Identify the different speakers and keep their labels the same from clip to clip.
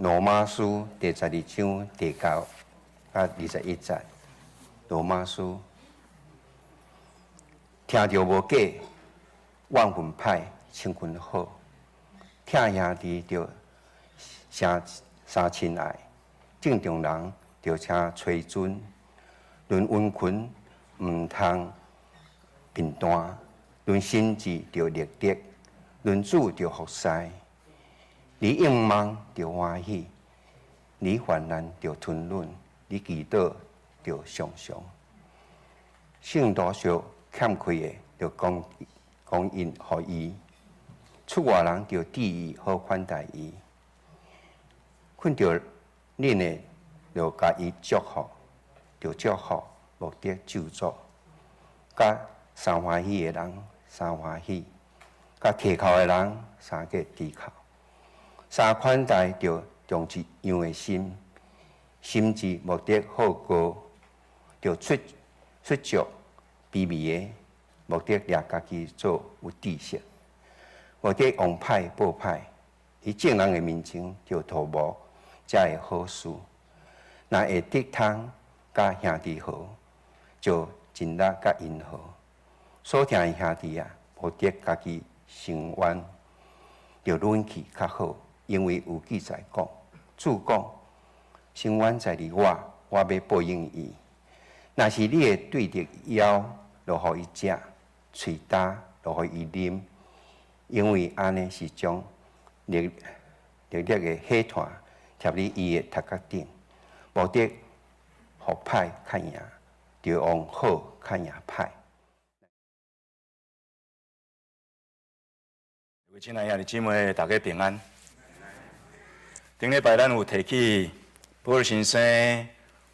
Speaker 1: 羅馬書第十二章第九到二十一節。羅馬書疼著無假，怨恨歹，親近好；疼兄弟著勝相親愛，正常人著勝吹尊。論殷勤毋通貧惰，論心志著立德，論主著服侍。離應望著歡喜，離患難著吞忍，離祈禱著常常。聖徒相欠虧的，著供供應予伊；出外人著注意好款待伊。困著恁的，著共伊祝福，著祝福，無得咒詛。佮相歡喜的人相歡喜，佮低頭的人相共低頭。相款待著用一樣的心，心志無得好高，著出出足卑微的，無得掠家己做有知識，無得用歹報歹，佇眾人的面前著圖謀才會好事。若會得通佮兄弟和，就盡力佮𪜶和。所疼的兄弟啊，無得家己伸冤，著忍氣較好。因為有記載講，主講，伸冤在佇我，我欲報應伊。若是你會對著枵，就予伊食；喙焦，就予伊啉。因為按呢是將熱熱熱的火炭貼佇伊的頭殼頂，無得予歹較贏，著用好較贏歹。
Speaker 2: 各位親愛兄弟姊妹，大家平安。頂禮拜咱有提起保祿先生，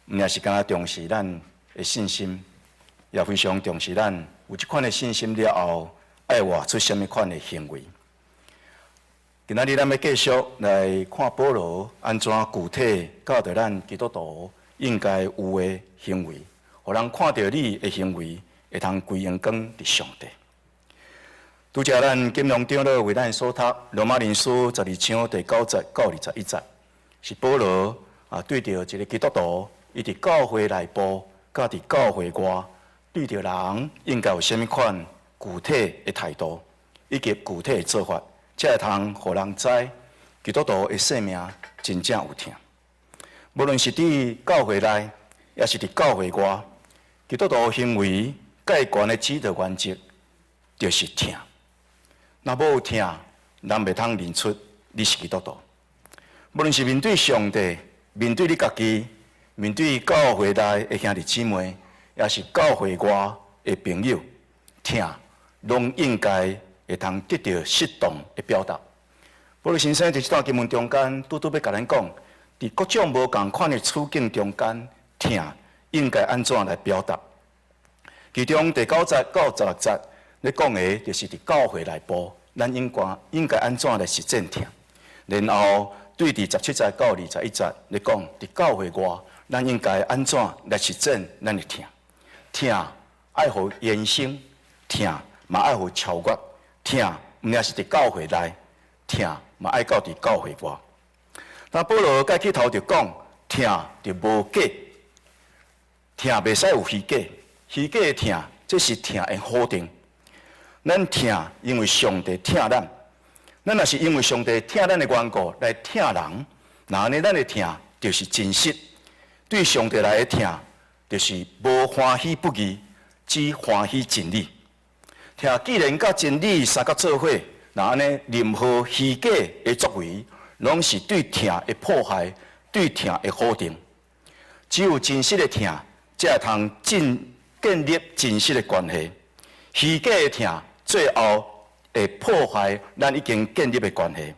Speaker 2: 毋也是干焦重視咱的信心，也非常重視咱有這款的信心了後，愛活出啥物款的行為。今仔日咱欲繼續來看保羅按怎具體教導咱基督徒應該有的行為，予人看著你的行為會通歸榮光佇上帝。拄才咱金龍長老為咱所讀羅馬人書十二章第九節到二十一節，是保羅啊對著一個基督徒，伊佇教會內部，佮佇教會外，對著人應該有啥物款具體的態度，以及具體的做法，才會通予人知基督徒的生命真正有疼。無論是佇教會內，抑是佇教會外，基督徒行為蓋懸的指導原則，就是疼。若無有疼，人袂通認出你是基督徒。無論是面對上帝，面對你家己，面對教會內的兄弟姊妹，抑是教會外的朋友，疼攏應該會通得著適當的表達。保祿先生佇這段經文中間，拄拄欲共咱講，佇各種無仝款的處境中間，疼應該按怎來表達。其中第九節到十六節咧講的，就是佇教會內部，咱應該應該按怎來實踐疼。然後對佇十七節到二十一節咧講，佇教會外，咱應該按怎來實踐咱的疼。疼愛予延伸，疼嘛愛予超越，疼毋但是佇教會內，疼嘛愛到佇教會外。那保羅蓋起頭就講，疼就無假，疼袂使有虛假，虛假的疼，這是疼的否定。咱疼，因為上帝疼咱。咱若是因為上帝疼咱的緣故來疼人，那按呢咱的疼就是真實。對上帝來的疼，就是無歡喜不義，只歡喜真理。疼既然佮真理相佮做伙，那按呢任何虛假的作為，攏是對疼的破壞，對疼的否定。只有真實的疼，才會通進建立真實的關係。虛假的疼，最後會破壞咱已經建立的關係。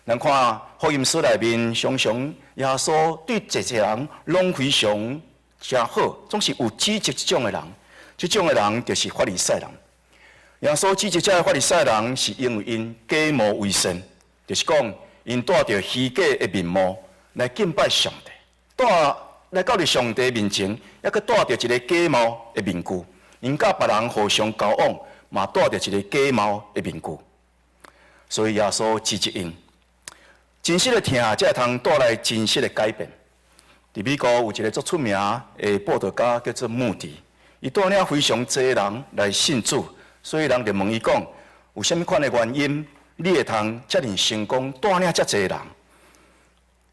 Speaker 2: 咱看福音書內面，常常耶穌對濟濟人攏非常誠好，總是有指責這種的人。這種的人就是法利賽人。耶穌指責這个法利賽人，是因為𪜶假冒為善，就是講𪜶戴著虛假的面帽來敬拜上帝，戴來到佇上帝面前，猶閣戴著一個假冒的面具，𪜶佮別人互相交往，嘛戴著一個假冒的面具，所以耶穌指責𪜶。真實的疼才會通帶來真實的改變。佇美國有一个足出名的布道家叫做穆迪，伊帶領非常濟人來信主，所以人就問伊講：有啥物款的原因，你會通遮爾成功帶領遮濟人？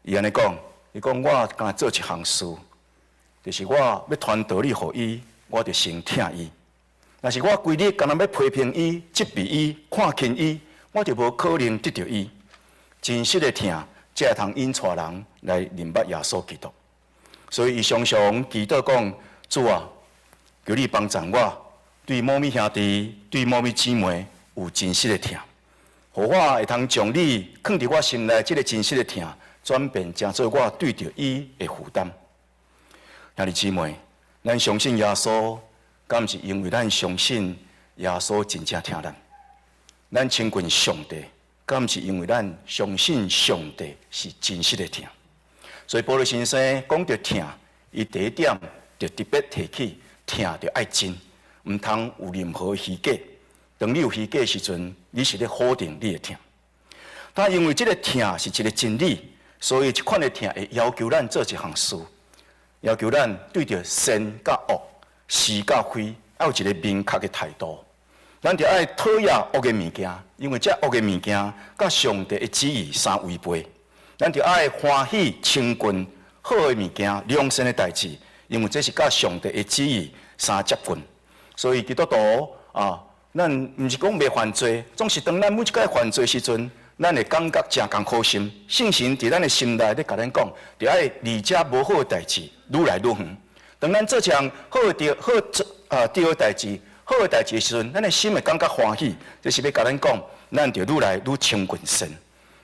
Speaker 2: 伊按呢講，伊講我敢做一項事，就是我欲傳道理予伊，我就先疼伊。若是我規日干焦欲批評伊、責備伊、看輕伊，我就無可能得著伊。真實的疼，才會通引帶人來認捌耶穌基督。所以伊常常祈禱講：主啊，求你幫助我，對某物兄弟、對某物姊妹有真實的疼，予我會通將你囥佇我心內這个真實的疼，轉變成做我對著伊的負擔。兄弟姊妹，咱相信耶穌，敢毋是因為咱相信耶穌真正疼咱？咱親近上帝，敢毋是因為咱相信上帝是真實的疼？所以保祿先生講著疼，伊第一點就特別提起疼著愛真，毋通有任何虛假。當你有虛假的時陣，你是咧否定你的疼。但因為這个疼是一个真理，所以這款的疼會要求咱做一項事，要求咱對著善佮惡、是佮非，愛有一个明確的態度。咱著愛討厭惡的物件，因為這惡的物件佮上帝的旨意相違背。咱著愛歡喜親近好的物件、良善的代誌，因為這是佮上帝的旨意相接近。所以基督徒啊，咱毋是講袂犯罪，總是當咱每一擺犯罪時陣，咱會感覺誠艱苦心。聖神佇咱的心內咧共咱講，著愛離這無好的代誌愈來愈遠。當咱做一項好的對好做啊對的代誌、好的代誌的時陣，咱的心會感覺歡喜。這是欲共咱講，咱著愈來愈親近神，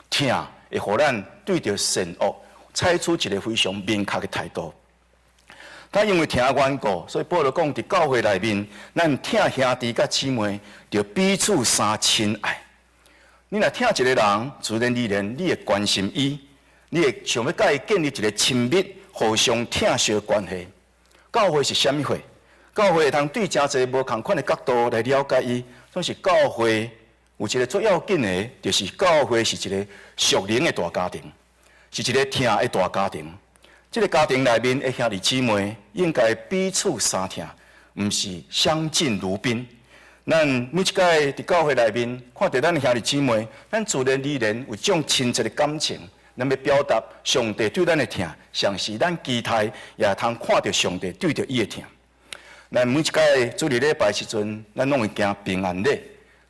Speaker 2: 疼會予咱對著善惡採取一个非常明確的態度。他因為疼緣故，所以保羅講佇教會內面，咱疼兄弟佮姊妹，著彼此相親愛。你若疼一个人，自然而然你會關心伊，你會想欲佮伊建立一个親密、互相疼惜的關係。教會是啥物貨？教會會通對誠濟無仝款的角度來了解伊，總是教會有一个最要緊的，就是教會是一个屬靈的大家庭，是一个疼的大家庭。這个家庭內面的兄弟姊妹應該彼此相疼，毋是相敬如賓。咱每一擺佇教會內面看著咱的兄弟姊妹，咱自然而然有這種親切的感情。咱欲表達上帝對咱的疼，同時咱期待也通看著上帝對著伊的疼。咱每一擺主日禮拜時陣，咱攏會行平安禮。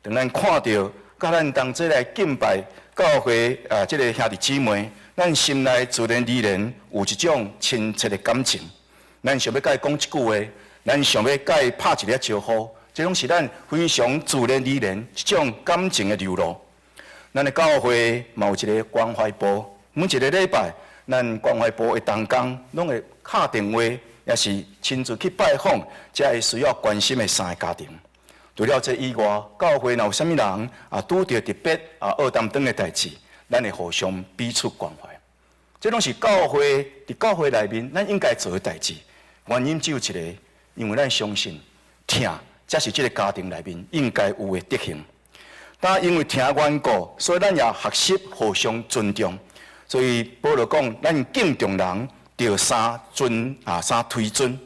Speaker 2: 當咱看著佮咱同齊來敬拜教會啊，這个兄弟姊妹，咱心內自然而然有一種親切的感情。咱想欲佮伊講一句話，咱想欲佮伊拍一个招呼，這攏是咱非常自然而然一種感情的流露。咱的教會嘛有一个關懷部，每一个禮拜，咱關懷部的同工攏會敲電話，抑是親自去拜訪，這會需要關心的三个家庭。除了這以外，教會若有啥物人啊拄著特別啊惡擔當的代誌，咱會互相彼此關懷。這攏是教會佇教會內面，咱應該做的代誌。原因只有一个，因為咱相信疼，才是這个家庭內面應該有的德行。但因為疼緣故，所以咱也學習互相尊重。所以保羅講，咱敬重人，著三尊啊三推尊。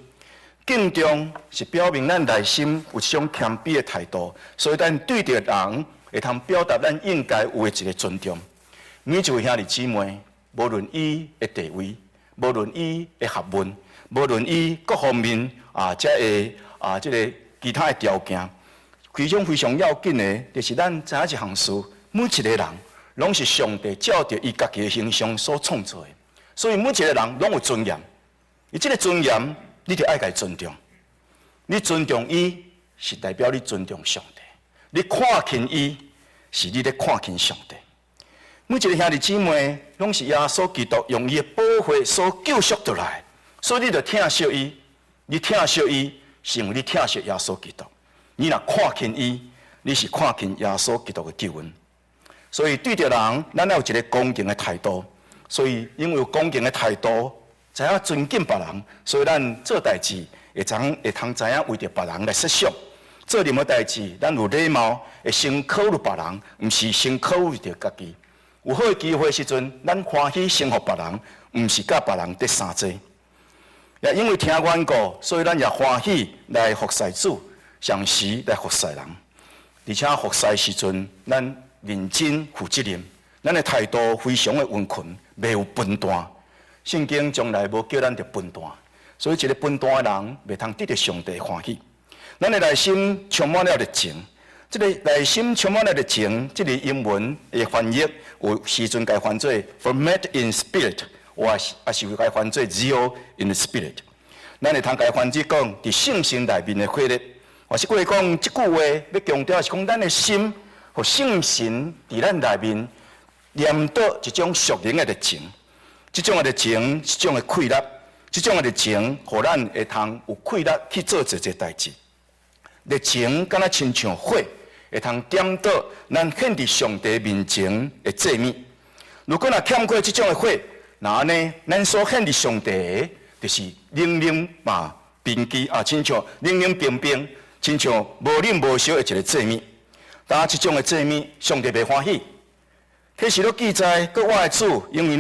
Speaker 2: 敬重是表明咱內心有一種謙卑的態度，所以咱對著人會通表達咱應該有的一个尊重。每一位兄弟姊妹，無論伊的地位，無論伊的學問，無論伊各方面啊，這个啊，這个其他的條件，其中非常要緊的，就是咱知影一項事，每一个人攏是上帝照著伊家己的形象所創造的，所以每一个人攏有尊嚴。伊這个尊嚴，你著愛共伊尊重。你尊重伊，是代表你尊重上帝；你看輕伊，是你咧看輕上帝。每一个兄弟姊妹，攏是耶穌基督用伊的寶血所救贖倒來，所以你著疼惜伊。你疼惜伊，是因為你疼惜耶穌基督。你若看輕伊，你是看輕耶穌基督的救恩。所以對著人，咱愛有一个恭敬的態度。所以因為有恭敬的態度，知影尊敬別人，所以咱做代誌會通會通知影為著別人來設想。做任何代誌，咱有禮貌，會先考慮別人，毋是先考慮著家己。有好的機會時陣，咱歡喜成服別人，毋是佮別人佇相爭。也因為疼緣故，所以咱也歡喜來服侍主，同時來服侍人。而且服侍時陣，咱認真負責任，咱的態度非常的溫群，袂有笨蛋。聖經從來無叫咱著笨蛋，所以一個笨蛋的人，袂通得著上帝歡喜。咱的內心充滿了熱情，這個內心充滿了熱情，這個英文的翻譯有時陣共翻做 fervent in spirit，或是也是會共翻做 zeal in the spirit。咱會通共翻做講，佇聖神內面的火熱，或是閣會講，這句話欲強調是講，咱的心予聖神佇咱內面念到一種屬靈的熱情，這種的熱情是一種的氣力，這種的熱情，予咱會通有氣力去做濟濟代誌。熱情敢若親像火，會通點著咱獻佇上帝面前的祭物。如果若欠缺這種的火，那按呢，咱所獻佇上帝的，就是冷冷嘛冰機啊，親像冷冷冰冰，親像無冷無燒的一個祭物。但這種的祭物，上帝袂歡喜。啟示錄記載，閣我的主，因為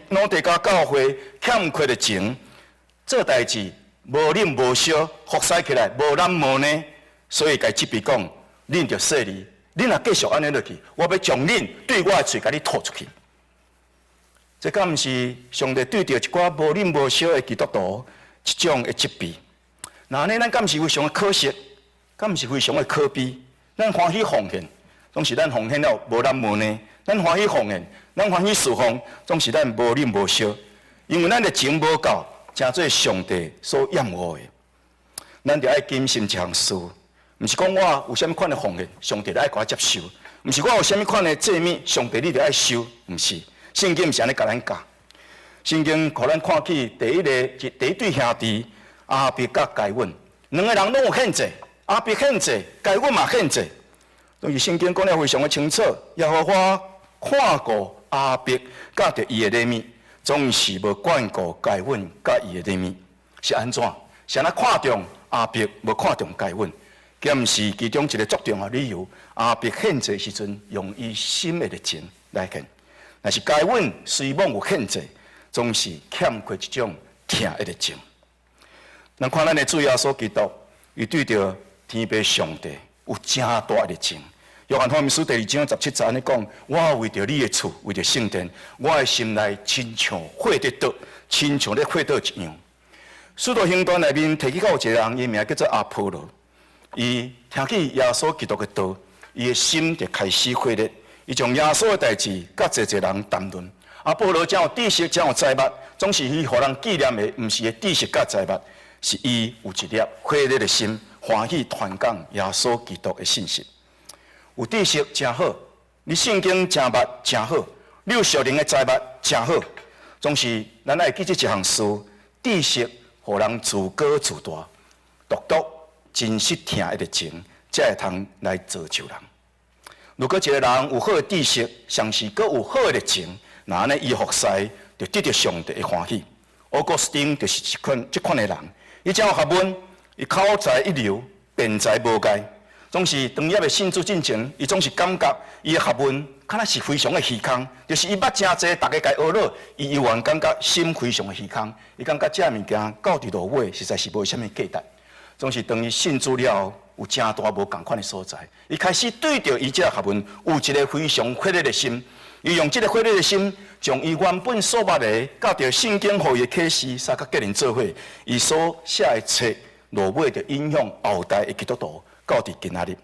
Speaker 2: 老底嘉教會欠缺熱情，做代誌無冷無燒，服侍起來無冷無熱，所以共責備講，恁著細膩，恁若繼續按呢落去，我欲將恁對我的喙共你吐出去。這敢毋是上帝對著一寡無冷無燒的基督徒一種的責備？那按呢，咱敢毋是非常的可惜？敢毋是非常的可悲？咱歡喜奉獻，總是咱奉獻了無冷無熱；咱歡喜奉獻，咱歡喜侍奉，總是咱無冷無燒。因為咱的情無夠，成做上帝所厭惡的。咱著愛謹慎這項事，毋是講我有啥物款的奉獻，上帝就愛共我接受；毋是我有啥物款的祭物，上帝你著愛收，毋是。聖經毋是按呢共咱教，聖經予咱看起第一個第一對兄弟亞伯佮該隱，兩个人攏有獻祭，亞伯獻祭，該隱嘛獻祭。所以聖經講得非常的清楚，耶和華看顧亞伯佮著伊的禮物，總是無眷顧該隱佮伊的禮物，是按怎？是按怎看重亞伯，無看重該隱？敢毋是其中一個足重要理由？亞伯獻祭時陣，用伊心的熱情來獻。但是該隱雖罔有獻祭，總是欠缺一種疼的熱情。咱看咱的主耶穌基督，伊對著天父上帝有誠大的熱情。約翰福音書第二章十七節按呢講：我為著你的厝，為著聖殿，我的心內親像火佇著，親像咧火著一樣。使徒行傳內面提起到有一個人，伊名叫做阿波羅，伊聽起耶穌基督的道，伊的心就開始火熱。伊將耶穌的代誌，佮濟濟人談論。阿波羅誠有知識，誠有才物，總是伊予人紀念的，毋是伊知識佮才物，是伊有一粒火熱的心，歡喜傳講耶穌基督的信息。有知識誠好，你聖經誠捌誠好，你有屬靈的才物誠好，總是咱愛記這一項事：知識予人自高自大，獨獨真實疼的熱情，才會通來造就人。如果一個人有好的知識，同時閣有好的熱情，那按呢伊服侍就得著上帝的歡喜。奧古斯丁就是這款的人，伊誠有學問，伊口才一流，辯才無礙。總是當伊猶未信主進前，伊總是感覺伊的學問敢若是非常的虛空，就是伊捌誠濟，逐家共學落，伊猶原感覺心非常的虛空。伊感覺這物件到佇落尾實在是無啥物價值。總是當伊信主了後，有誠大無仝款的所在，伊開始對著伊這個學問有一個非常火熱的心，伊用這個火熱的心，將伊原本所捌的，佮著聖經予伊的啟示，相佮結連做伙，伊所寫的冊，落尾就影響後代的基督徒，到佇今仔日。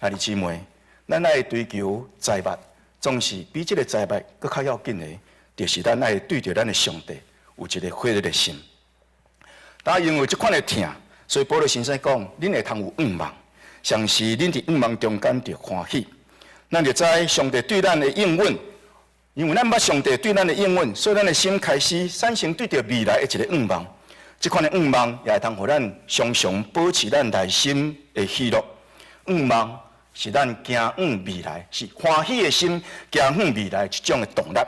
Speaker 2: 兄弟姊妹，咱愛追求財物，總是比這個財物閣較要緊的，就是咱愛對著咱的上帝有一個火熱的心。但因為這款的疼，所以保羅先生講，恁會通有向望，同時恁佇向望中間著歡喜。咱就知上帝對咱的應允，因為咱捌上帝對咱的應允，所以咱的心開始產生對著未來的一個向望。這款的向望也會通予咱常常保持咱內心的喜樂。向望是咱行向未來，是歡喜的心行向未來一種的動力。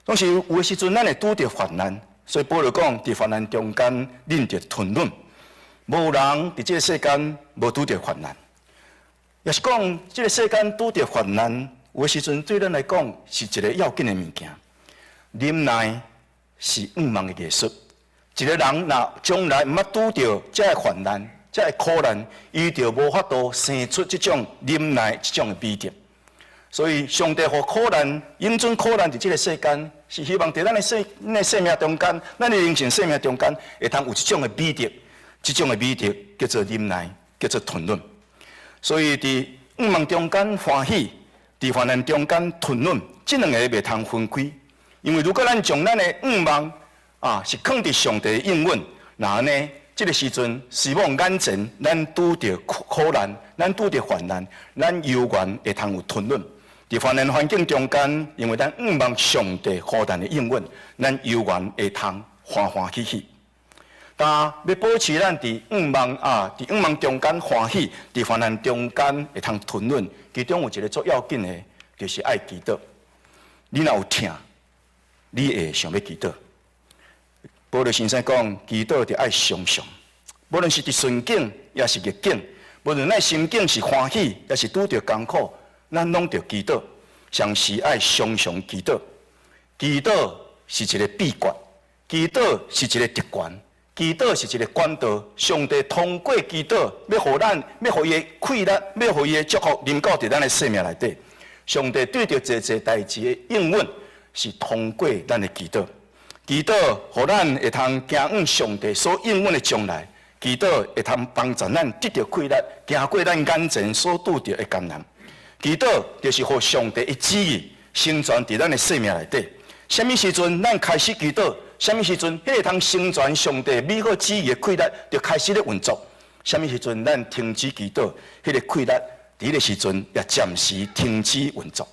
Speaker 2: 總是有的時陣，咱會拄著患難，所以保羅講，佇患難中間，恁著吞忍。無人佇這個世間無拄著患難，也是講這個世間拄著患難，有的時陣對咱來講是一个要緊的物件。忍耐是向望的藝術。一个人若從來毋捌拄著這个患難、這个苦難，伊就無法度生出這種忍耐、這種的美德。所以，上帝予苦難、允准苦難佇這个世間，是希望佇咱的生命中間、咱的靈性生命中間，會通有這種的美德。這種的美德叫做忍耐，叫做吞忍。所以，佇向望中間歡喜，佇患難中間吞忍，這兩个袂通分開。因為如果咱將咱的向望啊，是囥佇上帝的應允，那按呢，這个時陣，希望眼前咱拄著苦難，咱拄著患難，咱猶原會通有吞忍。佇患難環境中間，因為咱向望上帝予咱的應允，咱猶原會通歡歡喜喜。但欲保持咱佇向望啊，佇向望中間歡喜，佇患難中間會通吞忍，其中有一个足要緊的，就是愛祈禱。你若有疼，你會想欲祈禱。保羅先生講，祈禱著愛常常，無論是佇順境，抑是逆境，無論咱心境是歡喜，抑是拄著艱苦，咱攏著祈禱，常時愛常常祈禱。祈禱是一个秘訣，祈禱是一个特權，祈禱是一个管道。上帝通過祈禱，欲予咱，欲予伊的氣力，欲予伊的祝福臨到佇咱的生命內底。上帝對著濟濟代誌的應允，是通過咱的祈禱。祈禱予咱會通行往上帝所應允的將來。祈禱會通幫助咱得著氣力，行過咱眼前所拄著的艱難。祈禱就是予上帝的旨意成全佇咱的生命內底。啥物時陣咱開始祈禱，啥物時陣彼个通成全上帝美好旨意的氣力就開始咧運作。啥物時陣咱停止祈禱，彼个氣力佇彼个時陣也暫時停止運作。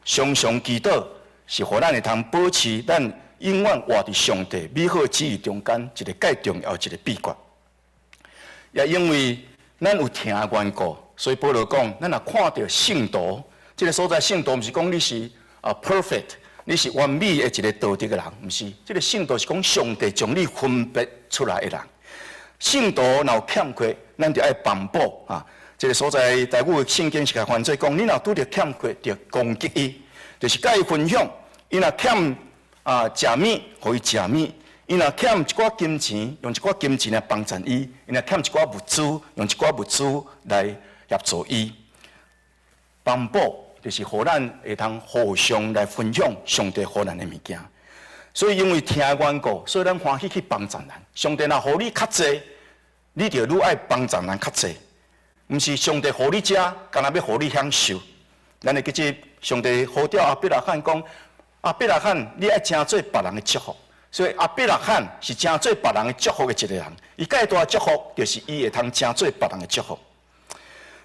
Speaker 2: 常常祈禱是予咱會通保持咱永遠活佇上帝美好旨意中間一个蓋重要一个秘訣。也因為咱有疼的緣故，所以保羅講，咱若看著聖徒，這个所在聖徒，毋是講你是啊 perfect，你是完美的一个道德的人，毋是。這个聖徒是講上帝將你分別出來的人。聖徒若有欠缺，咱就愛幫補啊。這个所在台語的聖經是共翻做講，你若拄著欠缺，就攻擊伊，就是共伊分享。伊若欠啊食物，予伊食物；伊若欠一寡金錢，用一寡金錢來幫贊伊；伊若欠一寡物資，用一寡物資來協助伊。幫補就是予咱會通互相來分享上帝予咱的物件。所以因為疼的緣故，所以咱歡喜去幫助人。上帝若予你較濟，你就愈愛幫助人較濟。毋是上帝予你食，干焦欲予你享受。咱會記得上帝呼召亞伯拉罕講：亞伯拉罕，你愛成做別人的祝福。所以亞伯拉罕是成做別人的祝福的一个人。伊蓋大祝福，就是伊會通成做別人的祝福。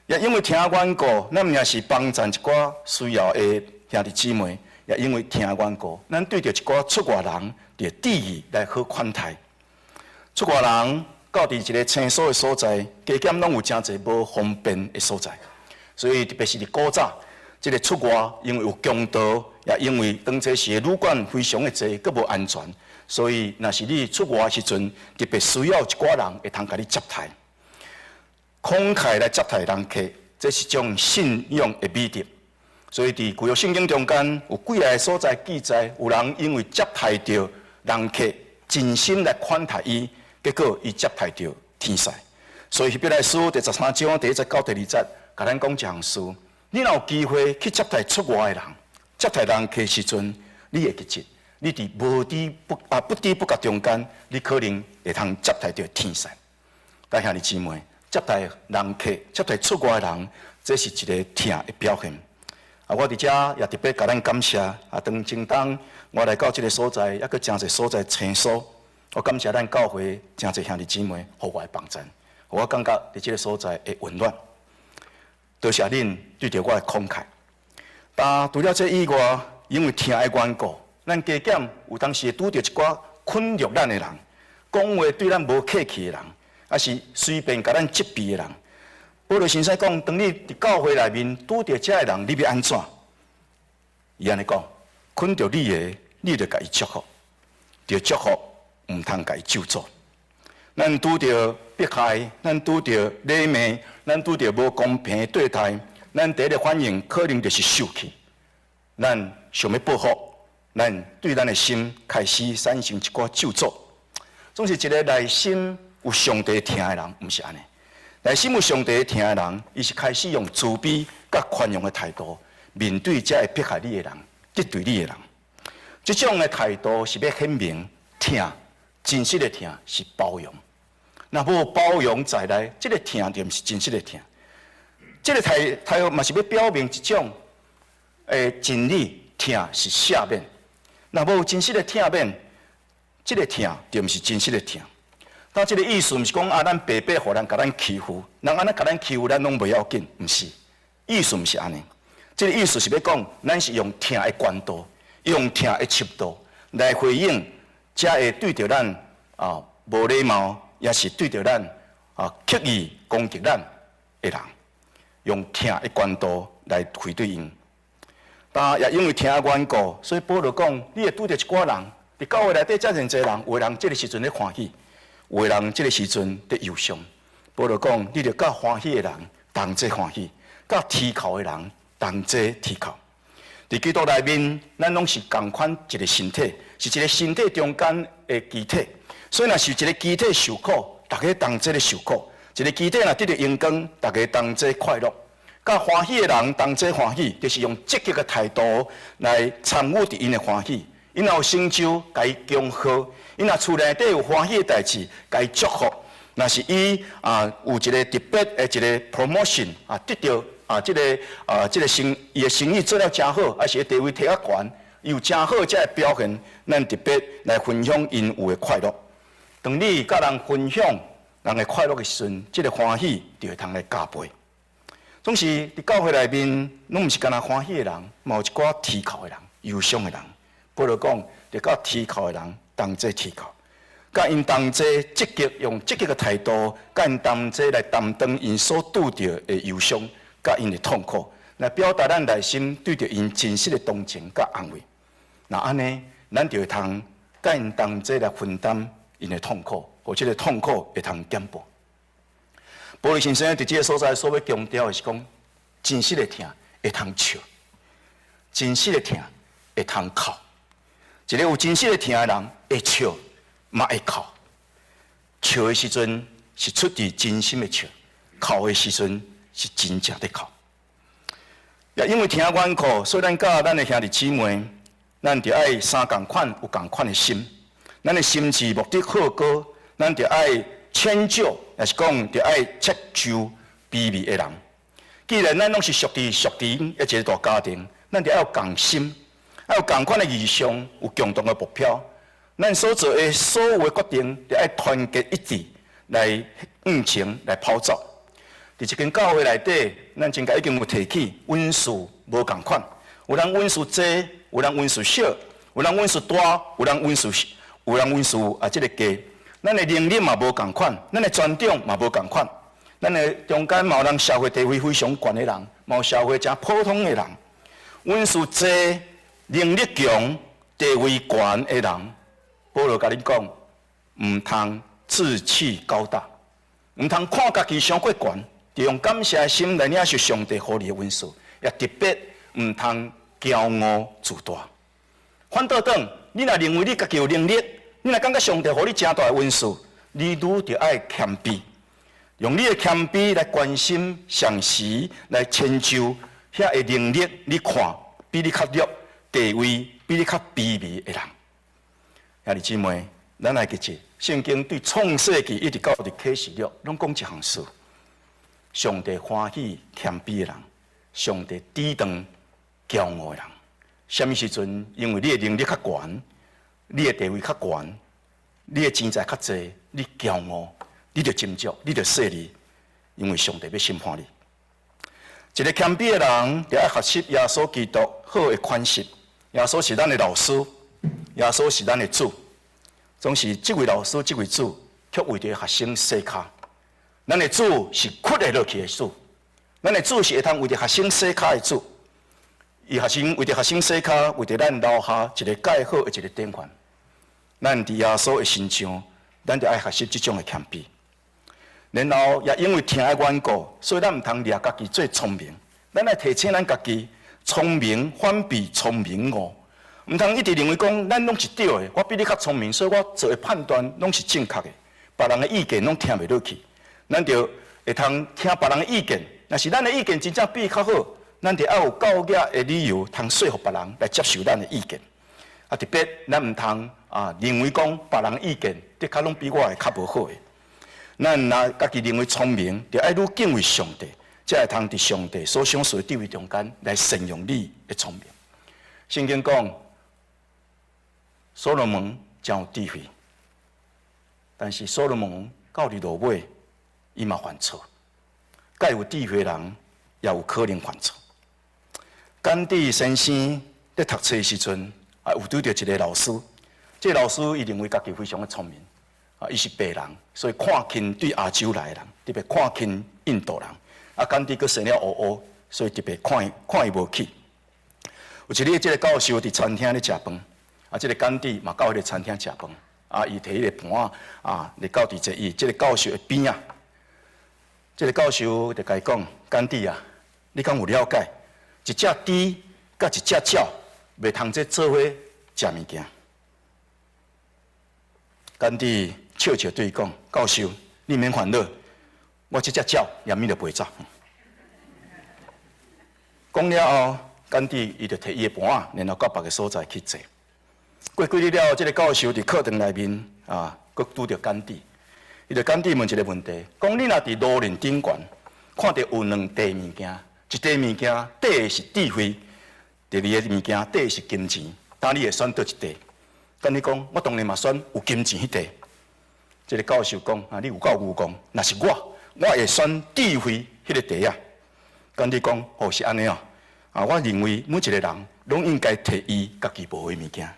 Speaker 2: 也因為疼的緣故，咱毋是幫贊一寡需要的兄弟姊妹。也因為疼的緣故，咱對著一寡出外人，著致意來好款待。出外人到佇一个生疏的所在，加減攏有誠濟無方便的所在。所以特別是佇古早，這个出外因為有強盜，也因為當初時的旅館非常的濟，閣無安全，所以若是你出外的時陣，特別需要一寡人會通共你接待，慷慨來接待人客，這是一種信仰的美德。所以佇舊約聖經中間有幾个所在記載，有人因為接待著人客，盡心來款待伊，結果伊接待著天使。所以希伯來書第13章第1節到第2節，共咱講一項事：你若有機會去接待出外的人，接待人客時陣，你會記得，你佇無知不啊不知不覺中間，你可能會通接待著天使。但兄弟姊妹，接待人客、接待出外的人，這是一个疼的表現。啊，我佇遮也特別共咱感謝。啊，當前當我來到這个所在，猶閣誠濟所在生疏，我感謝咱教會誠濟兄弟姊妹，予我的幫贊，予我感覺佇這个所在會溫暖。多謝恁對著我的慷慨。但除了這以外，因為疼的緣故，咱加減有當時會拄著一寡困擾咱的人，講話對咱無客氣的人，抑是隨便共咱責備的人。保羅先生講，當你佇教會內面拄著這个人，你欲按怎？伊按呢講，困著你的，你著共伊祝福，著祝福，毋通共伊咒詛。咱拄著迫害，咱拄著禮貌，咱拄著無公平的對待，咱第一个反應可能就是受氣。咱想欲報復，咱對咱的心開始產生一寡咒詛。總是一个內心有上帝疼的人，毋是按呢。內心有上帝疼的人，伊是開始用慈悲佮寬容的態度面對這會迫害你的人、得罪你的人。這種的態度是欲顯明疼，真實的疼是包容。若無包容在內，這个疼就毋是真實的疼。這个態度嘛是欲表明一種的真理，疼是赦免。若無真實的赦免，這个疼就毋是真實的疼。但這个意思毋是講啊，咱白白予人共咱欺負，人按呢共咱欺負，咱攏袂要緊，毋是。意思毋是按呢。這个意思是欲講，咱是用疼的關度，用疼的尺度來回應，才會對著咱啊無禮貌，抑是對著咱啊刻意攻擊咱的人，用疼的關度來回對𪜶。但也因為疼的緣故，所以保羅講，你會拄著一寡人，佇教會內底遮爾濟人，有的人這个時陣咧歡喜，有的人這个時陣佇憂傷。保羅講，你著佮歡喜的人同齊歡喜，佮啼哭的人同齊啼哭。佇基督內面，咱攏是仝款一个身體，是一个身體中間的肢體。所以，若是一个肢體受苦，逐家同齊咧受苦；一個肢體若得著榮光，逐家同齊快樂。佮歡喜的人同齊歡喜，就是用積極的態度來參與佇𪜶的歡喜。𪜶若有成就，共伊恭賀；𪜶若厝內底有歡喜的代誌，共伊祝福。若是伊啊有一个特別的一个 promotion 啊，得著啊這個生伊的生意做了誠好，抑是地位提較懸，伊有誠好這个表現，咱特別來分享𪜶有的快樂。當你佮人分享人的快樂的時陣，這个歡喜就會通來加倍。總是佇教會內面，攏毋是干焦歡喜的人，嘛有一寡啼哭的人、憂傷的人。保羅講，著佮啼哭的人同齊啼哭，佮𪜶同齊積極用積極的態度，佮𪜶同齊來擔當𪜶所拄著的憂傷，佮𪜶的痛苦，來表達咱內心對著𪜶真實的同情佮安慰。若按呢，咱就會通佮𪜶同齊來分擔𪜶的痛苦，予這个痛苦會通減薄。保羅先生佇這个所在所欲強調的是講，真實的疼會通笑，真實的疼會通哭。一个有真實的疼的人會笑，嘛會哭。笑的時陣是出自真心的笑，哭的時陣是真正佇哭。也因為疼的緣故，所以咱佮咱的兄弟姊妹，咱著愛生仝款有仝款的心。咱的心志目的好高，咱著愛遷就，抑是講著愛接受卑微的人。既然咱攏是屬佇屬靈的一個大家庭，咱著愛有仝心，愛有仝款的異象，有共同的目標。咱所做的所有的決定，著愛團結一致來向前來跑走。佇這間教會內底，咱前個已經有提起，恩賜無仝款，有人恩賜濟，有人恩賜少，有人恩賜大，有人恩賜啊，這个低。咱的能力嘛無仝款，咱的專長嘛無仝款，咱的中間嘛有人社會地位非常懸的人，嘛有社會誠普通的人。恩賜濟、能力強、地位懸的人，保羅共恁講，毋通志氣高大，毋通看家己傷過懸，著用感謝的心來領受上帝予你的恩賜，也特別毋通驕傲自大。反倒轉，你若認為你家己有能力，你若感覺上帝予你誠大的恩賜，你愈著愛謙卑，用你的謙卑來關心、賞識、來遷就遐个能力，你看比你較弱、地位比你較卑微的人。兄弟姊妹，咱來記住，聖經對創世記一直到佇啟示錄，攏講一項事：上帝歡喜謙卑的人，上帝抵擋驕傲的人。啥物時陣？因為你的能力較懸，你的地位較懸，你的錢財較濟，你驕傲，你著斟酌，你著細膩，因為上帝欲審判你。一個謙卑的人，著愛學習耶穌基督好的款式。耶穌是咱的老師，耶穌是咱的主。總是這位老師，這位主，卻為著學生洗跤。咱的主是屈會落去的主，咱的主是會通為著學生洗跤的主。伊學生為著學生洗跤，為著咱留下一個蓋好的一個典範。咱佇耶穌的身上，咱著愛學習這種的謙卑。然後也因為疼的緣故，所以咱毋通掠家己做聰明。咱愛提醒咱家己，聰明反被聰明誤。毋通一直認為講咱攏是對的，我比你較聰明，所以我做的判斷攏是正確的。別人的意見攏聽袂落去，咱著會通聽別人的意見。若是咱的意見真正比伊較好，咱著愛有夠額的理由，通說服別人來接受咱的意見。啊，特別咱毋通啊認為講別人意見的確攏比我的較無好的。咱若家己認為聰明，著愛愈敬畏上帝，才會通佇上帝所賞賜的智慧中間來善用你的聰明。聖經講，所羅門真有智慧，但是所羅門到佇落尾，伊嘛犯錯。蓋有智慧的人，也有可能犯錯。甘地先生佇讀冊的時陣，啊，有拄著一个老師。這个老師伊認為家己非常的聰明，啊，伊是白人，所以看輕對亞洲來的人，特別看輕印度人。啊，甘地閣生了烏烏，所以特別看伊看伊無起。有一日，這个教授佇餐廳咧食飯，啊，這个甘地嘛到彼个餐廳食飯，啊，伊提彼个盤仔，啊，來到佇坐伊這个教授的邊仔。這个教授就共伊講：甘地啊，你敢有了解？一隻豬佮一隻鳥袂通這做伙食物件。甘地笑笑對伊講：教授，你免煩惱，我這隻鳥連物就袂走。講了後，甘地伊就提伊的盤仔，然後到別个所在去坐。過幾日了後，這个教授佇課堂內面啊，閣拄著甘地。伊就甘地問一个問題，講你若佇路面頂懸，看著有兩塊物件，一塊物件綴的是智慧，第二个物件綴的是金錢，當你會選佗一塊？甘地講，我當然嘛選有金錢彼塊。這个教授講，啊，你有夠愚戇，若是我，我會選智慧彼个塊仔。甘地講，哦，是按呢哦。啊，我認為每一個人攏應該提伊家己無的物件。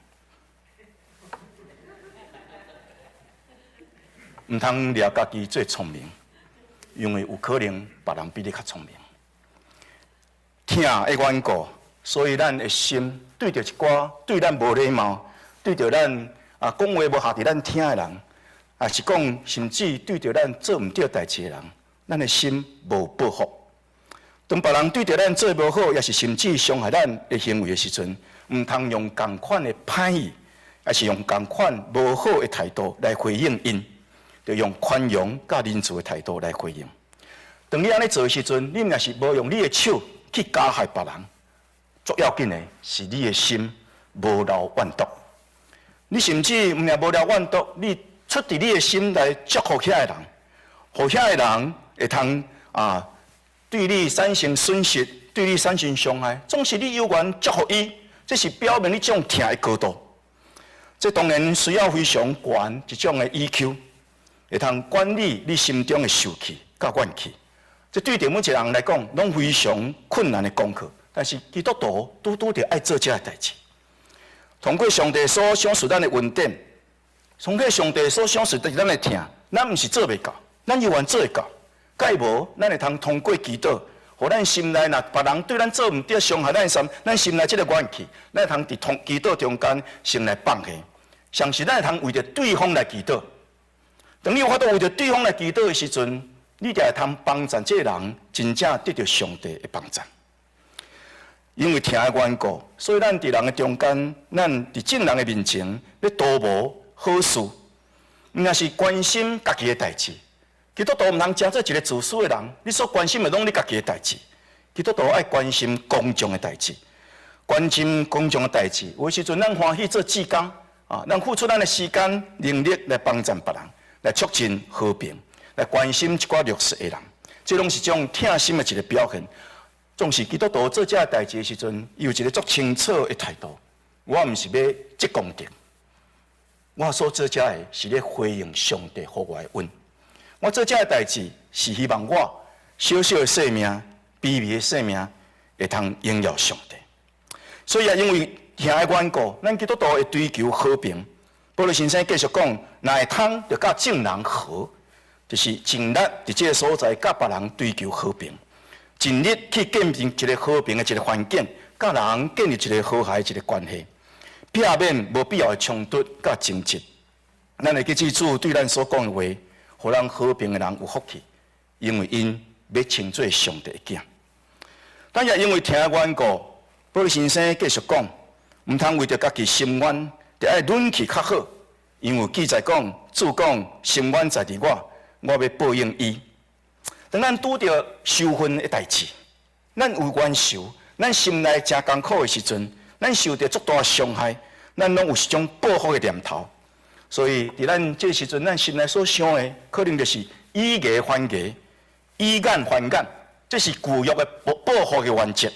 Speaker 2: 毋通掠家己做聰明，因為有可能別人比你較聰明。疼的緣故，所以咱的心對著一寡對咱無禮貌、對著咱啊講話無合佇咱聽的人，抑是講甚至對著咱做毋對代誌的人，咱的心無報復。當別人對著咱做無好，抑是甚至傷害咱的行為的時陣，毋通用仝款的歹意，抑是用仝款無好的態度來回應𪜶。著用寬容佮仁慈的態度來回應。當你按呢做的時陣，你若是無用你的手去加害別人，最要緊的是你的心無留怨毒。你甚至毋但無留怨毒，你出佇你的心來祝福遐个人，予遐个人會通啊對你產生損失，對你產生傷害，總是你有緣祝福伊，這是表明你這種疼的高度。這當然需要非常懸一種的 EQ。會通管理你心中的受氣佮怨氣，這對著每一個人來講，攏非常困難的功課。但是基督徒拄拄著愛做這个代誌。通過上帝所賞賜咱的恩典，通過上帝所賞賜的咱的疼，咱毋是做袂到，咱猶原做會到。蓋無，咱會通通過祈禱，予咱心內若別人對咱做毋對、傷害咱的時，咱心內這个怨氣，咱會通佇通祈禱中間先來放下。相信咱會通為著對方來祈禱。當你有法度為著對方來祈禱的時陣，你就會通幫助這个人真正得著上帝的幫助。因為疼的緣故，所以咱佇人的中間，咱佇眾人的面前咧圖謀好事，毋但是關心家己的代誌。基督徒毋通成做一个自私的人，你所關心的攏你家己的代誌。基督徒愛關心公眾的代誌，關心公眾的代誌。有的時陣咱歡喜做志工啊，咱付出咱的時間、能力來幫助別人，來促進和平，來關心一寡弱勢的人，這攏是種疼心的一个表現。總是基督徒做這个代誌的時陣，伊有一个足清楚的態度。我毋是欲積功德，我所做這个是咧回應上帝予我的恩。我做這个代誌是希望我小小的生命、卑微的生命會通榮耀上帝。所以啊，因為疼的緣故，咱基督徒會追求和平。保祿先生繼續講，若會通就佮眾人和，就是盡力佇這个所在佮別人追求和平，盡力去建立一个和平的一个環境，佮人建立一个和諧一个關係，避免無必要的衝突佮爭執。咱會記主對咱所講的話，予咱和平的人有福氣，因為𪜶欲稱做上帝的囝。但也因為疼的緣故，保祿先生繼續講，毋通為著家己伸冤，著愛忍氣較好，因為記載講，主講伸冤在佇我，我欲報應伊。當咱拄著仇恨的代誌，咱有冤仇，咱心內誠艱苦的時陣，咱受著足大傷害，咱攏有一種報復的念頭。所以，佇咱這時陣，咱心內所想的，可能就是以牙還牙，以眼還眼，這是舊約的報報復的原則。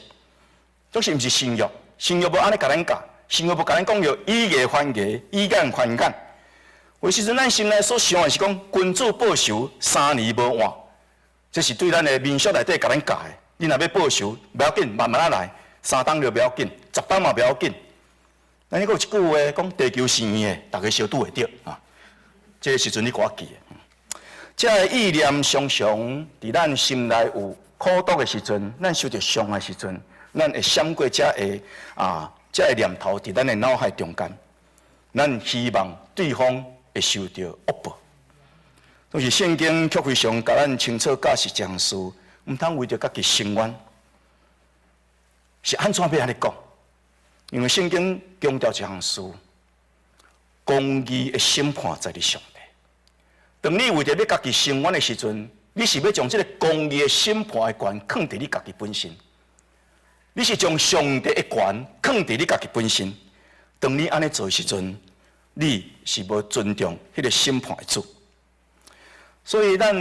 Speaker 2: 總是毋是新約？新約無按呢共咱教，新約無共咱講著以牙還牙，以眼還眼。有時陣咱心內所想的是講君子報仇，三年無晚。這是對咱的民俗內底共咱教的。你若欲報仇，袂要緊，慢慢仔來，3冬就袂要緊，10冬嘛袂要緊。咱彼閣有一句話講地球是圓的，逐家相拄會著啊。這個時陣你閣記得。這个意念常常佇咱心內有苦毒的時陣，咱受著傷害時陣，咱會閃過這个啊，這个念頭佇咱的腦海中間。咱希望對方會受著惡報。但是聖經卻非常共咱清楚教示一項事，毋通為著家己伸冤。是按怎欲按呢講？因為聖經強調一項事，公義的審判在佇上帝。當你為著欲家己伸冤的時陣，你是欲將這个公義的審判的權囥佇你家己本身。你是將上帝的權囥佇你家己本身。當你按呢做的時陣，你是無尊重彼个審判的主。所以咱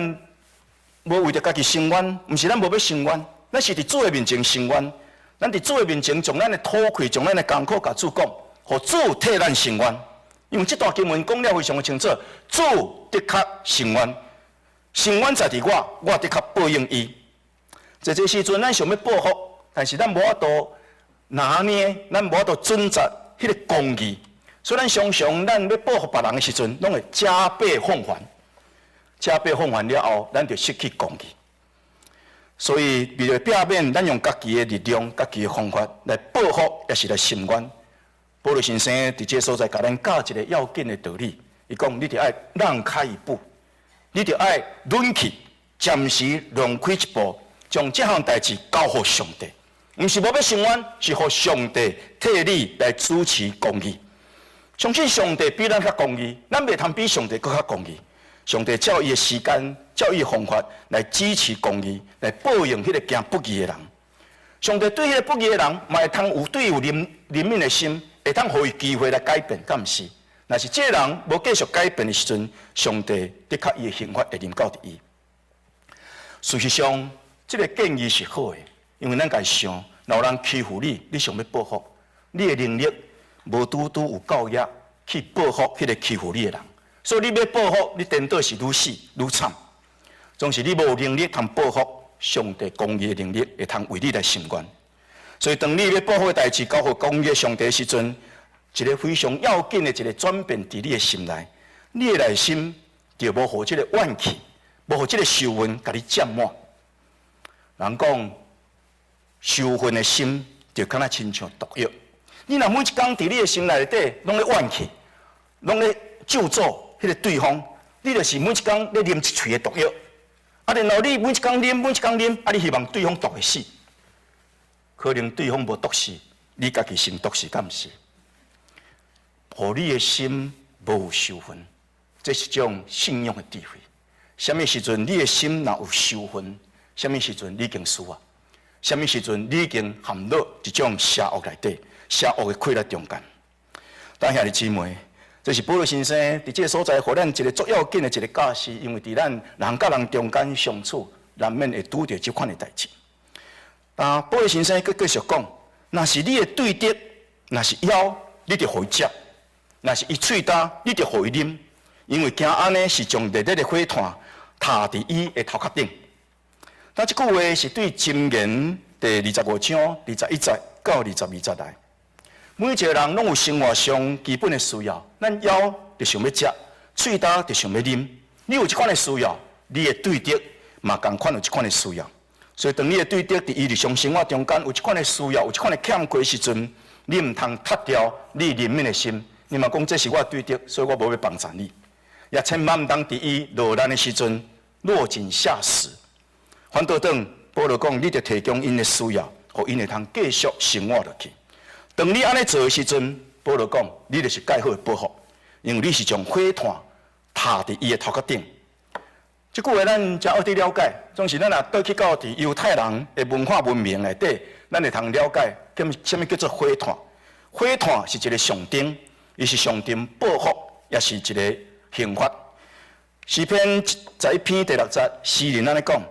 Speaker 2: 無為著家己伸冤，毋是咱無欲伸冤，咱是佇主的面前伸冤。咱佇主的面前，將咱的討氣，將咱的艱苦共主講，予主替咱伸冤。因為這段經文講了非常的清楚，主的確伸冤，伸冤在佇我，我的確報應伊。在這時陣，咱想欲報復，但是咱無法度拿捏，咱無法度準則彼个公義，所以咱常常咱欲報復別人的時陣，攏會加倍奉還。加倍奉還了後，咱就失去公義。所以為著避免咱用家己的力量、家己的方法來報復，抑是來伸冤。保祿先生佇這个所在共咱教一个要緊的道理。伊講：你著愛讓開一步，你著愛忍氣，暫時讓開一步，將這項代誌交予上帝。毋是無欲伸冤，是予上帝替你來主持公義。相信上帝比咱較公義，咱袂通比上帝閣較公義。上帝照伊的時間，照伊的方法來主持公義，來報應彼个行不義的人。上帝對彼个不義的人，嘛會通有對伊有憐憫的心，會通予伊機會來改變，敢毋是？若是這个人無繼續改變的時陣，上帝的確伊的刑罰會臨到佇伊。事實上，這个建議是好的，因為咱家想，若有人欺負你，你想欲報復，你的能力無拄拄有夠額去報復彼个欺負你的人。所以你欲報復，你顛倒是愈死愈慘。總是你無能力通報復，上帝公義的能力會通為你來伸冤。所以當你欲報復的代誌交予公義的上帝的時陣，一个非常要緊的一个轉變佇你的心內，你的內心就無予這个怨氣，無予這个仇恨共你佔滿。人講仇恨的心就敢若親像毒藥。你若每一工佇你的心內底攏咧怨氣，攏咧咒詛彼个對方，你就是每一工咧啉一喙的毒藥。啊，然後你每一工啉，每一工啉，啊，你希望對方毒會死，可能對方無毒死，你家己先毒死，敢毋是？予你的心無有仇恨，這是一種信仰的智慧。啥物時陣你的心若有仇恨，啥物時陣你已經輸啊？啥物時陣你已經陷入一種邪惡內底，邪惡的氣力中間。但兄弟姊妹，這是保祿先生佇這个所在，予咱一个足要緊的一个教示，因為佇咱人佮人中間相處，難免會拄著這款的代誌。但保祿先生閣繼續講，若是你的對敵，若是枵，你就予伊食；若是伊喙焦，你就予伊啉，因為行按呢是將熱熱的火炭疊佇伊的頭殼頂。但這句話是對箴言第25章21節到22節來。每一个人攏有生活上基本的需要，咱枵就想欲食，喙焦就想欲啉。你有這款的需要，你的對敵嘛仝款有這款的需要。所以，當你的對敵佇伊日常生活中間有這款的需要，有這款的欠缺時陣，你毋通踢掉你憐憫的心。你嘛講這是我的對敵，所以我無欲幫助你。也千萬毋通佇伊落難的時陣落井下石。反倒轉，保羅講，你著提供𪜶的需要，予𪜶會通繼續生活落去。當你按呢做的時陣，保羅講，你就是蓋好的報復，因為你是將火炭踏佇伊的頭殼頂。這句話咱誠好佇了解，總是咱若倒去到佇猶太人的文化文明內底，咱會通了解，啥物叫做火炭。火炭是一個象徵，伊是象徵報復，也是一個刑罰。詩篇11篇第六節，詩人按呢講：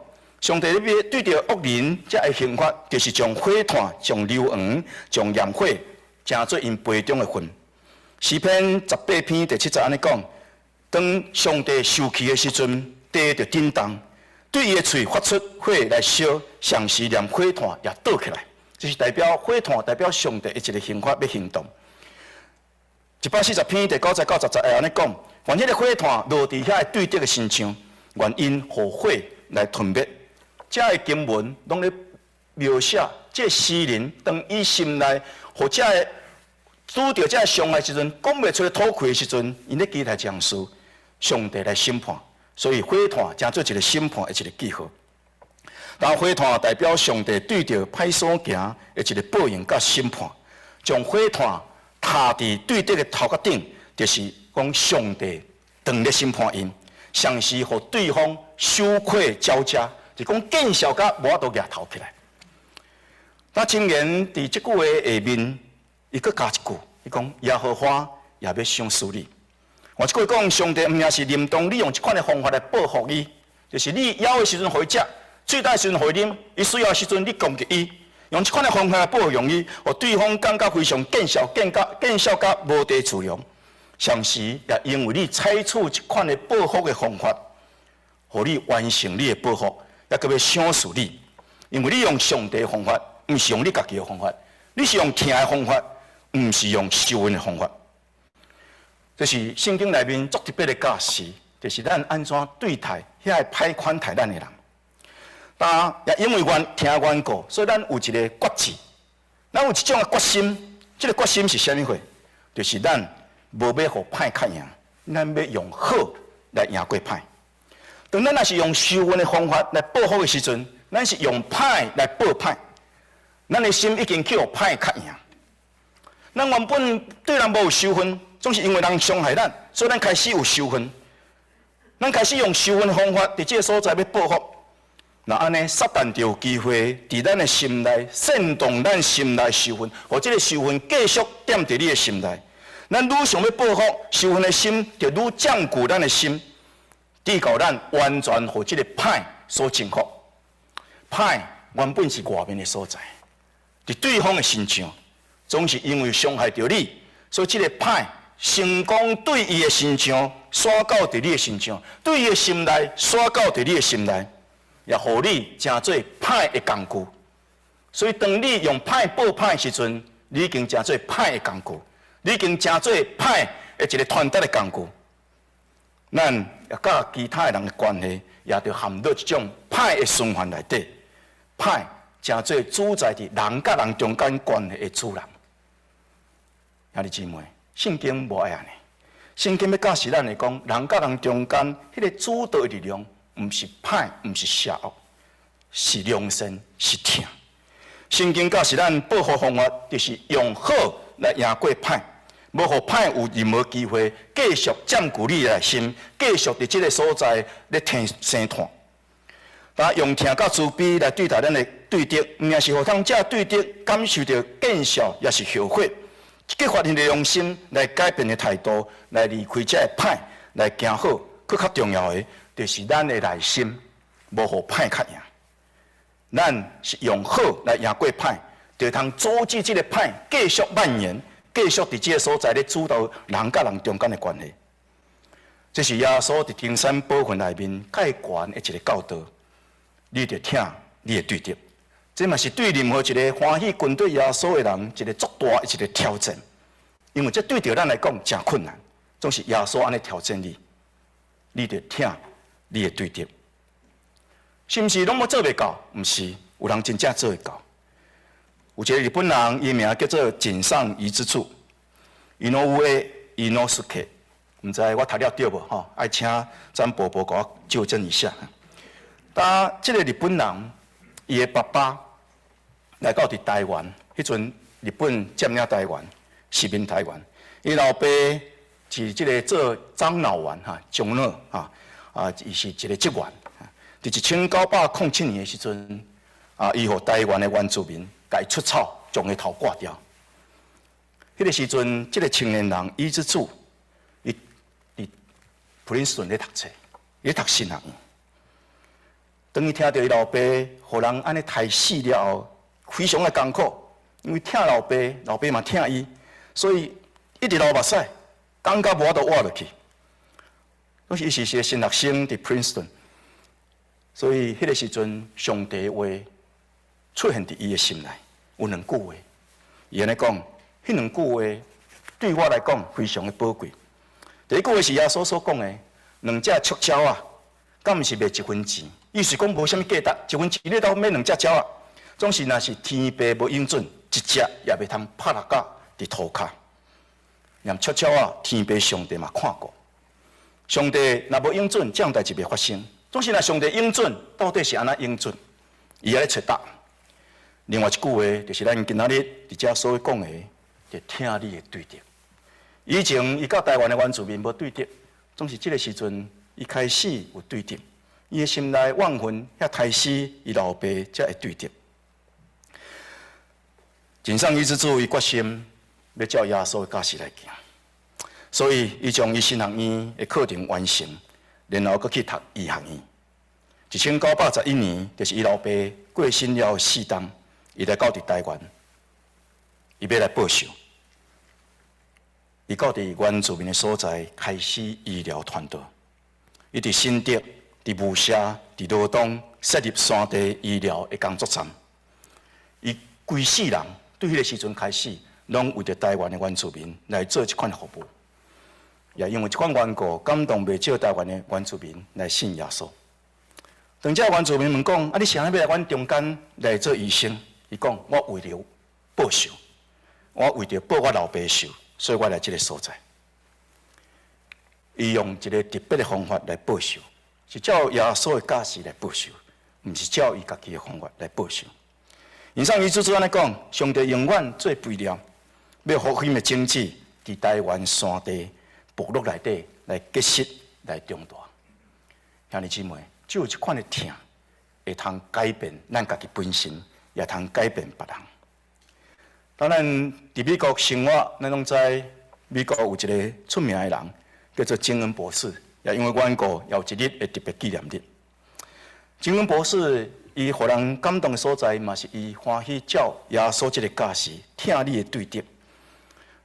Speaker 2: 上帝欲對著惡人這个刑罰，就是將火炭、將硫磺、將炎火，成做𪜶杯中的份。詩篇18篇第七節按呢講：當上帝受氣的時陣，地就震動，對伊的喙發出火來燒，同時連火炭也倒起來。這是代表火炭，代表上帝的一個刑罰欲行動。140篇第9節到10節會按呢講：願彼个火炭落佇遐个對敵的身上，願𪜶予火來吞滅。這个經文攏咧描寫，這個詩人當伊心內，予這个拄著這个傷害時陣，講袂出吐氣的時陣，𪜶咧期待這項事，上帝來審判。所以火炭成做一個審判的一個記號。當火炭代表上帝對著歹所行的一個報應佮審判，將火炭踏佇對敵的頭殼頂，就是講上帝當咧審判𪜶，同時予對方羞愧交加，就講見笑甲無法度舉頭起來。那箴言佇這句話下面，伊閣加一句，伊講耶和華也欲賞賜你。換一句講，上帝毋但是任當你用這款的方法來報復伊，就是你枵的時陣予伊食，喙焦的時陣予伊啉，伊需要的時陣你攻擊伊，用這款的方法來報應伊，予對方感覺非常見笑、見甲見笑甲無地自容。同時也因為你採取這款的報復的方法，予你完成你的報復，也閣欲賞賜你。因為你用上帝的方法，毋是用你家己的方法，你是用疼的方法，毋是用仇恨的方法。這是聖經內面足特別的教示，就是咱按怎對待遐个歹款待咱的人。但也因為疼緣故，所以咱有一個決志，咱有一種的決心。這個決心是啥物貨？就是咱無欲予歹較贏，咱欲用好來贏過歹。當咱若是用仇恨的方法來報復的時陣，咱是用歹來報歹，咱的心已經去予歹較贏。咱原本對人無有仇恨，總是因為人傷害咱，所以咱開始有仇恨。咱開始用仇恨的方法，佇這個所在欲報復。若按呢，撒旦就有機會佇咱的心內煽動咱心內仇恨，予這个仇恨繼續踮佇你的心內。咱愈想欲報復，仇恨的心就愈佔據咱的心，直到咱完全予這个歹所征服。歹原本是外面的所在，佇對方的身上，總是因為傷害著你，所以這个歹成功對伊的身上，徙到佇你的身上，對伊的心內，徙到佇你的心內。也予你成做歹的工具，所以當你用歹報歹時陣，你已經成做歹的工具，你已經成做歹的一個傳達的工具。咱也佮其他的人的關係，也著陷入這種歹的循環內底，歹成做主宰佇人佮人中間關係的主人。兄弟姊妹，聖經無愛按呢，聖經欲教示咱來講，人佮人中間彼个主導的力量，毋是歹，毋是邪惡，是良善，是疼。聖經教示咱報復方法，就是用好來贏過歹，無予歹有任何機會繼續佔據你的心，繼續佇這个所在咧添生炭。但用疼佮慈悲來對待咱的對敵，毋但是予通這對敵感受著見笑，抑是後悔，激發𪜶的良心來改變的態度，來離開這个歹，來行好。閣較重要的，就是咱的內心無予歹較贏，咱是用好來贏過歹，就通阻止這个歹繼續蔓延，繼續佇這个所在咧主導人佮人中間的關係。這是耶穌佇登山寶訓內面較懸的一個教導。你著疼你的對敵，這嘛是對任何一個歡喜跟隨耶穌的人一個足大的一個挑戰，因為這對著咱來講誠困難，總是耶穌按呢挑戰你，你著疼你的對敵，是毋是攏無做袂到？毋是，有人真正做會到。有一個日本人，伊名叫做井上伊之助，伊諾烏伊諾斯克，毋知我讀了對無？吼，愛請詹伯伯共我糾正一下。當這个日本人，伊的爸爸來到佇台灣，彼陣日本佔領台灣，殖民台灣。伊老爸是這个做樟腦丸哈，樟腦哈啊，伊是一个職員。佇1907年的時陣，啊，伊予台灣的原住民共伊出草，將伊頭割掉。彼个時陣，這个青年人伊之助，伊佇普林斯頓咧讀冊，伊咧讀神學院。當伊聽著伊老爸予人按呢刣死了後，非常的艱苦，因為疼老爸，老爸嘛疼伊，所以一直流目屎，感覺無法度活落去。當時伊是一個神學生佇 Princeton，所以彼个時陣，上帝話出現佇伊的心內，有兩句話，伊按呢講，彼兩句話對我來講非常的寶貴。第一句話是耶穌所講的，兩隻觸鳥仔，敢毋是賣一分錢？意思講無啥物價值，一分錢你通買兩隻鳥仔。總是若是天父無允准，一隻也袂通拍落甲佇塗跤。連觸鳥仔，天父上帝嘛看顧。上帝若無允准，這樣代誌袂發生。總是若上帝允准，到底是按怎允准？伊愛咧揣答案。另外一句話，就是咱今仔日佇遮所講的，就疼你的對敵。以前伊佮台灣的原住民無對敵，總是這个時陣，伊開始有對敵。伊的心內怨恨遐刣死伊老爸，才會對敵。井上伊之助伊決心欲照耶穌的教示來行，所以伊將伊神學院的課程完成，然後閣去讀醫學院。1911年，就是伊老爸過身了4冬，伊來到佇台灣，伊欲來報仇。伊到佇原住民的所在開始醫療傳道。伊佇新竹、佇霧社、佇羅東設立山地醫療的工作站。伊規世人對彼个時陣開始，攏為著台灣的原住民來做這款服務。也因為這款緣故，感動袂少台灣的原住民來信耶穌。當這原住民問講：啊，你啥物欲來阮中間來做醫生？伊講：我為著報仇，我為著報我老爸仇，所以我來這个所在。伊用一个特別的方法來報仇，是照耶穌的教示來報仇，毋是照伊家己的方法來報仇。井上伊之助按呢講，上帝永遠做肥料，欲福音的種子佇台灣山地部落內底來結實、來長大。兄弟姊妹，只有這款的疼，會通改變咱家己本身，也通改變別人。當咱佇美國生活，咱攏知美國有一个出名的人，叫做金恩博士，也因為緣故，也有一日的特別紀念日。金恩博士，伊予人感動的所在，嘛是伊歡喜照耶穌這个教示，疼你的對敵。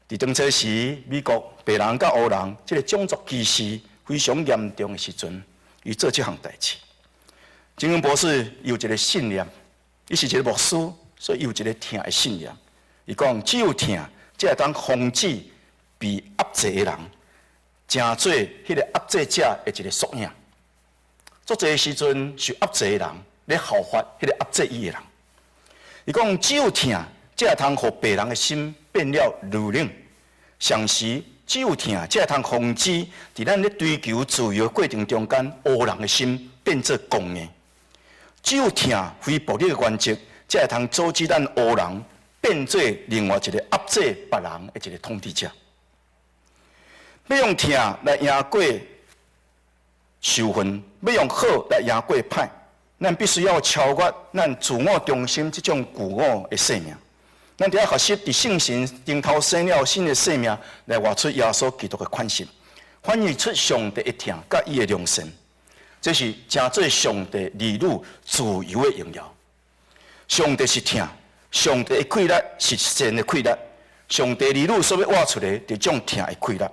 Speaker 2: 佇當初時，美國白人佮黑人這个種族歧視非常嚴重的時陣，伊做這項代誌。金恩博士有一个信念，伊是一个牧師，所以伊有一个疼的信念。伊講，只有疼，才會當防止被壓制的人，成做彼个壓制者的一个縮影。足濟時陣受壓制的人咧效法彼个壓制伊的人。伊講，只有疼，才會通予白人的心變了柔軟。同時，只有疼，才會通防止佇咱咧追求自由的過程中間，黑人的心變做剛硬。只有疼，非暴力的原則，才會通阻止咱黑人變做另外一个壓制別人的一个統治者。欲用疼來贏過仇恨，欲用好來贏過歹，咱必須要超越咱自我中心這種舊我的生命。咱著愛學習佇聖神頂頭生了新的生命，來活出耶穌基督的款式，反映出上帝的疼佮伊的良善。這是成做上帝兒女自由的榮耀。上帝是疼，上帝的氣力是善的氣力。上帝兒女所欲活出的，這種疼的氣力。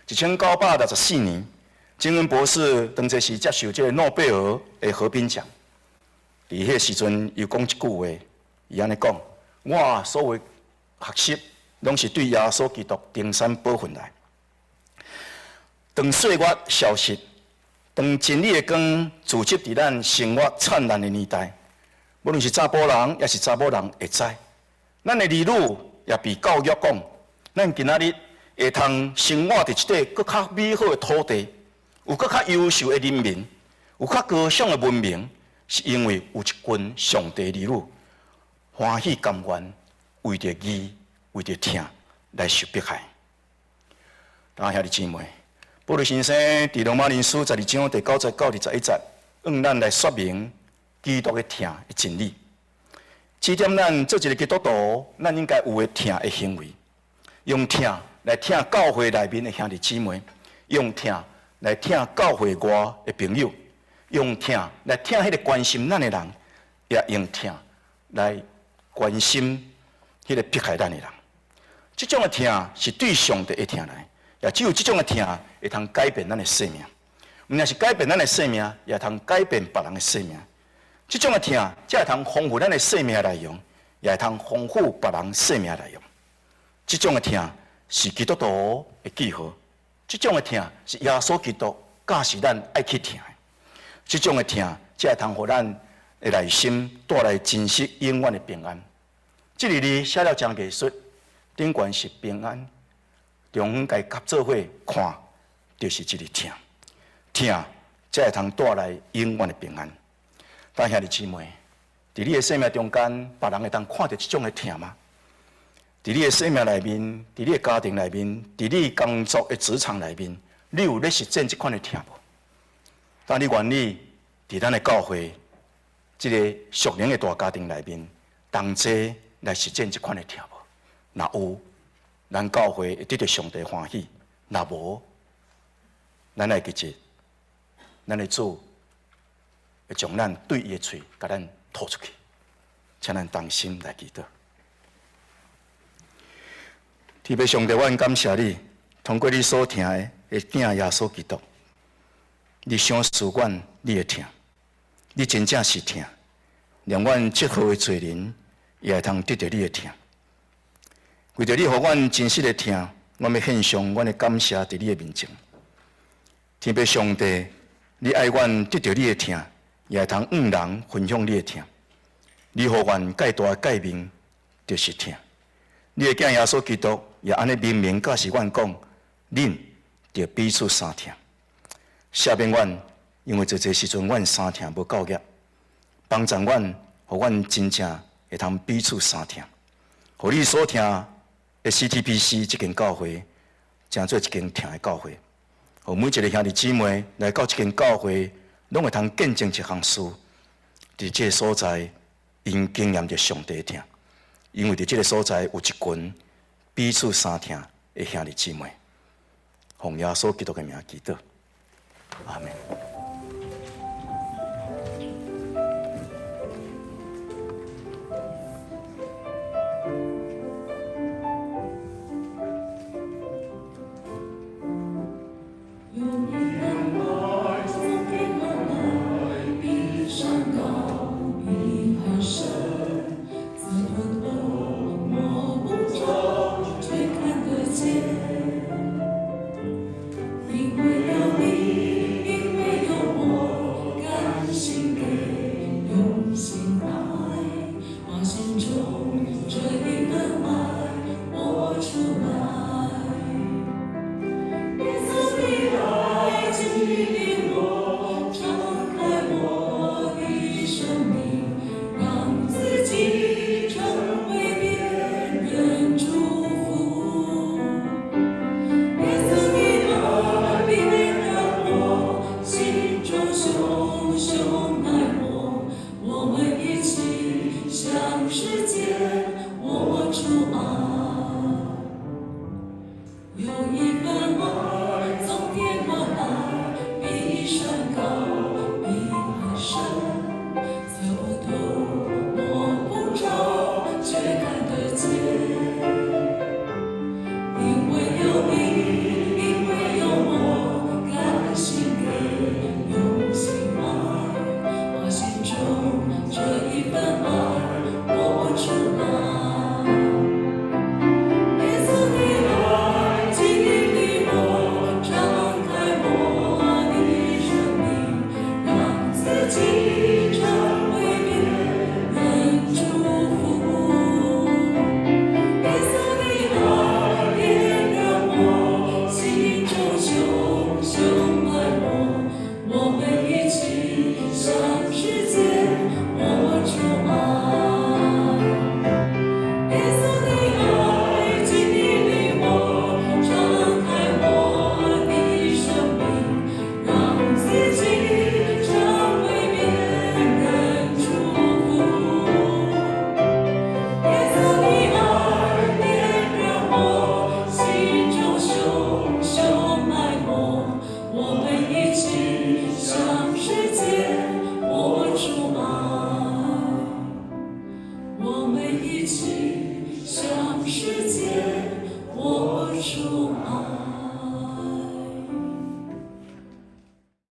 Speaker 2: 1964年，金恩博士當初時接受這个諾貝爾的和平獎。佇彼个時陣，伊講一句話，伊按呢講：我所有學習，攏是對耶穌基督登山寶訓來。當歲月消失，當真理的光聚集佇咱生活燦爛的年代，無論是查埔人抑是查某人會知，咱的兒女也被教育講，咱今仔日會通生活佇這塊閣較美好的土地，有閣較優秀的人民，有較高尚的文明，是因為有一群上帝兒女，歡喜甘願為著義、為著疼來受迫害。大家兄弟姊妹，保祿先生佇羅馬人書12章第9節到21節，向咱來說明基督的疼的真理。指點咱做一个基督徒，咱應該有的疼的行為，用疼來疼教會內面的兄弟姊妹，用疼來疼教會外的朋友，用疼來疼彼個關心咱的人，也用疼來關心彼個迫害咱的人。這種的疼是對上帝的疼來，也只有這種的疼會通改變咱的生命。毋但是改變咱的生命，也通改變別人的生命。這種的疼，才會通豐富咱的生命內容，也會通豐富別人生命內容。這種的疼是基督徒的記號，這種的疼是耶穌基督教示咱愛去疼的。這種的疼，才會通予咱的內心帶來真實永遠的平安。這个字寫了真藝術，頂懸是平安，中間共合做伙看，就是這个疼，疼才會通帶來永遠的平安。但兄弟姊妹，佇你的生命中間，別人會當看著這種的疼嗎？佇你的生命內面，佇你的家庭內面，佇你工作的職場內面，你有咧實踐這款的疼無？當你願意佇咱的教會，這个屬靈的大家庭內面，同齊來實踐這款的疼無？若有，咱教會會得著上帝歡喜；若無，咱愛記住，咱的主會將咱對伊的喙，共咱吐出去，請咱同心來祈禱。天父上帝，阮感謝你，通過你所疼的的囝耶穌基督，你賞賜阮你的疼，你真正是疼，連阮這號的罪人也會通得著你的疼。為著你予阮真實的疼，阮欲獻上阮的感謝佇你的面前。天父上帝，你愛阮得著你的疼，也會通向人分享你的疼。你予阮蓋大的誡命，就是疼。你的囝耶穌基督也按呢明明教示阮講，恁著彼此相疼。赦免阮，因為濟濟時陣阮相疼無夠額，幫助阮，予阮真正會通彼此相疼。予你所疼的 CTBC 這間教會，成做一間疼的教會。予每一个兄弟姊妹來到這間教會，攏會通見證一項事，佇這个所在，𪜶經驗著上帝的疼，因為佇這个所在有一群彼此相疼的兄弟姊妹。奉耶穌基督的名祈禱，阿們。
Speaker 3: 有一份愛從天而來，比山高，比海深，測不透，摸不著，卻看得見。因為有你，因為有我，甘心給，用心愛，把心中這一份愛活出來。耶穌的愛激勵我，敞開我的生命，讓自己成為別人祝福。耶穌的愛點燃我，心中熊熊大火，我們一起向世界活出愛。有一份愛從天而來，比山高，比海深，測不透，摸不著，卻看得見。因為有你，因為有我，甘心給，用心愛，把心中這一份愛活出來。耶穌的愛激勵我們一起向世界活出愛。